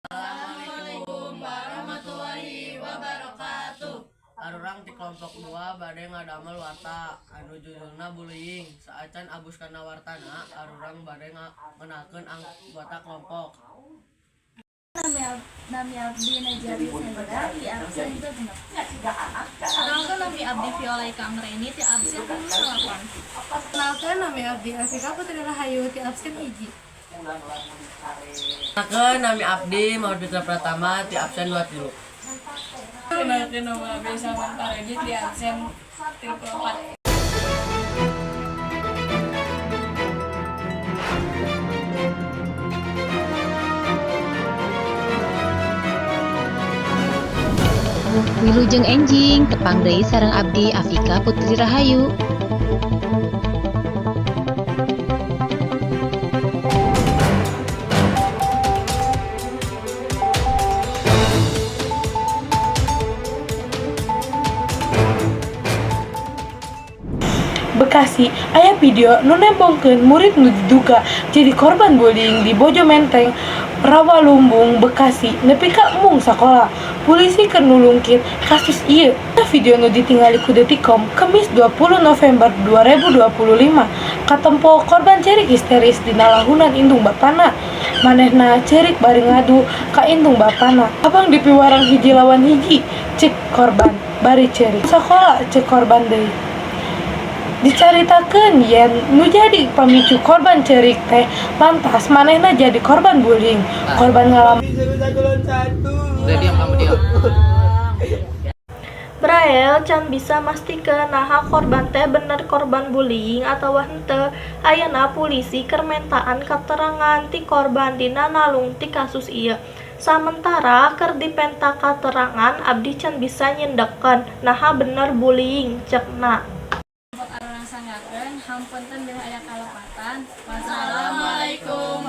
Assalamualaikum warahmatullahi wabarakatuh. Arurang ti kelompok 2 bade ngadamel warta anu judulna bullying. Saacan abus kana wartana, arurang bade ngenalkeun anggota kelompok. Nami abdi Najari Sendra, di absen 6. Kenalkan, nami abdi Viola Ika Anggreni, ti absen 8. Kenalkan, nami abdi Afika Putri Rahayu, ti absen 1. Kenalkeun, nami abdi Muhammad Fitra Pratama, ti absen 23. Kenalkan, nama abdi Salman Pareji, di absen 34. Wilujeng enjing, tepang deui sareng abdi, Afika Putri Rahayu. Bekasi, aya video nu nembongkeun murid nu diduga jadi korban bullying di Bojomenteng, Rawalumbung, Bekasi, nepi ka embung sakola. Pulisi keur nulungkit kasus ieu. Video nu ditingali ku Detikcom Kemis 20 November 2025 katempo korban cerik histeris dina lahunan indung bapana. Manehna cerik bari ngadu ka indung bapana. "Abang dipiwarang hiji lawan hiji," cek korban bari cerik. "Sakola," cek korban deui. Dicaritakeun yen nu jadi pamicu korban cerik teh lantas manehna jadi korban bullying. Korban ngalaman Udah, diam kamu, diam. Brael can bisa mastikeun naha korban teh bener korban bullying atawa henteu. Ayeuna pulisi keur mentaan katerangan ti korban dina nalungtik kasus ieu. Samentara keur dipenta katerangan, abdi can bisa nyindekkeun naha bener bullying, cekna. Kelompok arurang sanggakeun, hapunten bilih aya kalepatan. Wassalamualaikum.